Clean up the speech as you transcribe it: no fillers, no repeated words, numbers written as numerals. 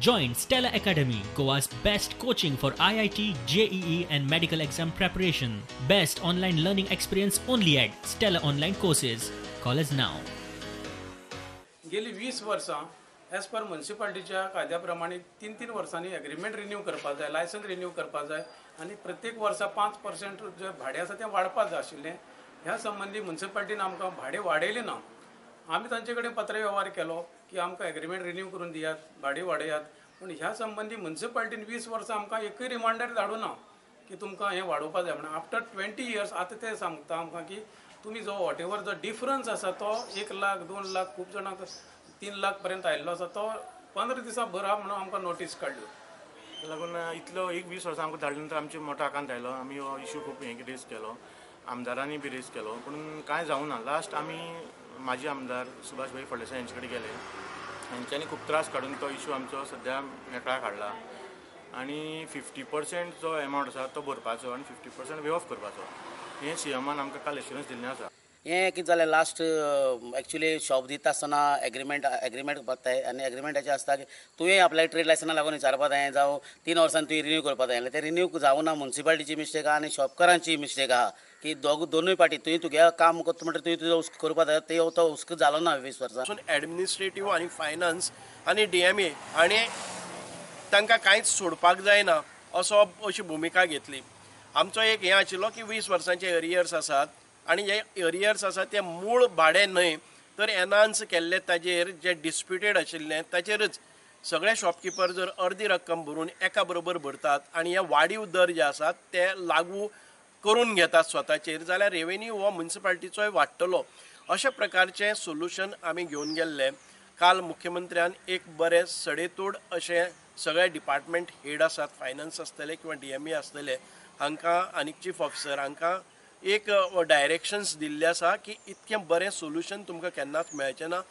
Join Stella Academy, Goa's best coaching for IIT, JEE and medical exam preparation. Best online learning experience only at Stella Online Courses. Call us now. गेली 20 वर्सां as per म्युनिसिपालिटीच्या कायद्या प्रमाणे 3-3 वर्सांनी agreement renew करपाक जाय, licence renew करपाक जाय आनी प्रत्येक वर्सा 5% जे भाडें आसा तें वाडपाक जाय आशिल्लें. ह्या संबंदी म्युनिसिपालिटीन आमकां भाडें वाडयलें ना. आमी तांचे कडेन पत्र वेव्हार केलो की आमकां एग्रीमेंट रिन्यू करून दियात, भाडें वाडयात, पूण ह्या संबंदी म्युनिसिपालिटीन 20 वर्सां आमकां एकूय रिमांडर धाडूं ना की तुमकां हें वाडोवपाक जाय म्हणून. आफ्टर 20 इयर्स आतां ते सांगता आमकां की तुमी जो what ever जो डिफरन्स आसा तो 1 लाख 2 लाख खूब जाणांक 3 लाख पर्यंत आयिल्लो आसा तो 15 दिसां भरा म्हणून आमकां नोटीस काडल्यो. ताका लागून इतलो 20 वर्सां आमकां धाडले नंतर आमचे मोठो आकांत आयलो. आमी हो इशू खूब हें रेज केलो, आमदारांनी बी रेज केलो, पूण कांय जावना. ना लास्ट आमी माजी आमदार सुभाष भाई फळदेसाय यांचे कडेन गेले. हेंच्यांनी खूब त्रास काडून तो इशू आमचो सद्या मेकळाक हाडला आनी 50% जो एमावंट आसा तो भरपाचो आनी 50% वे ऑफ करपाचो हें सीएमान आमकां काल एश्युरन्स दिल्लें आसा. हें कितें जालें लास्ट एक्चुअली शॉप दिता आसतना एग्रीमेंट करताय आनी एग्रीमेंटाचें आसता की तुवें आपल्या ट्रेड लायसना लागून विचारपा जाय, जावं 3 वर्सांनी तुवें रिन्यू करपा जाय. तें रिन्यू जावना, म्युनिसिपालिटीची मिस्टेक आहा आनी शॉपकारांची मिस्टेक आहा की दोनूय पार्टी तुवें तुगे काम करता म्हणटा तुवें तुजो हुस्को करपा जाय, ते तो हुस्को जालो ना 20 वर्सां. एडमिनिस्ट्रेटीव आनी फायनान्स आनी DMA आनी तांकां कांयच सोडपाक जायना असो अशी भुमिका घेतली. आमचो एक हें आशिल्लो की 20 वर्सांचे एरियर्स आसात आनी जे एरियर्स आसात ते मूळ भाडें न्हय तर एनहान्स केल्ले ताजेर जे डिस्प्युटेड आशिल्लें ताचेरच सगळे शॉपकिपर जर अर्दी रक्कम भरून एका बरोबर भरतात आनी हे वाडीव दर जे आसात ते लागू करून घेतात स्वताचेर जाल्यार रेवेन्यू हो म्युनिसिपालिटीचोय वाडटलो. अशा प्रकारचें सोल्युशन आमी घेवन गेल्ले. काल मुख्यमंत्र्यान एक बरें सडेतोड अशें सगळे डिपार्टमेंट हेड आसात, फायनान्स आसतले किंवा DMA आसतले, हांकां आनी चीफ ऑफिसर हांकां एक डायरेक्शन्स दिल्ले आसा की इतकें बरें सोल्युशन तुमकां केन्नाच मेळचें ना.